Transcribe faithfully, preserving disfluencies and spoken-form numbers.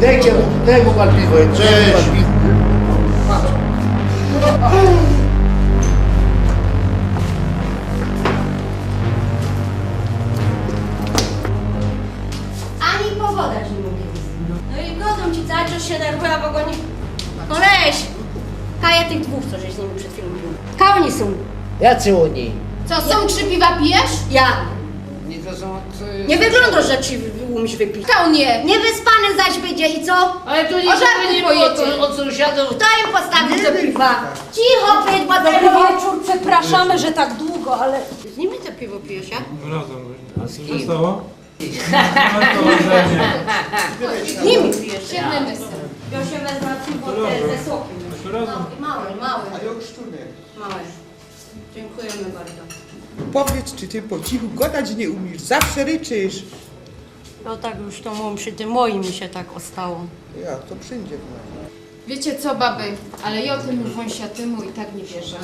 Dejcie mu, dej mu pan piwo. Cześć. Dej mu pan piwo. Ani powoda ci nie mogę. No i godzą ci cały czas się nerwują, bo go nie... Koleś! A ja tych dwóch, co żeś z nimi przed chwilą pił. Ka oni są? Jacy oni? Co, są trzy piwa pijesz? Ja. Nie wyglądasz, że ci umiesz wypić. To nie. Niewyspany zaś będzie i co? Ale tu O nigdy żarty nie było pojedzie. co, o co siadał. Kto im postawił te piwa? Cicho być, bo... Dobry wieczór, przepraszamy, że tak długo, ale Z nimi te piwo pijesz, ja? Razem właśnie. A co się stało? Z nimi pijesz, ja? Ja się wezmę piwo te ze sokiem. Małe, małe. A ja już tu nie. Małe. Dziękujemy bardzo. Powiedz, czy ty po cichu gadać nie umiesz? Zawsze ryczysz. No tak już to mam przy tym moim mi się tak ostało. Ja, to przyjdzie w nas. Wiecie co, baby, ale ja temu wąsiatymu i tak nie wierzę.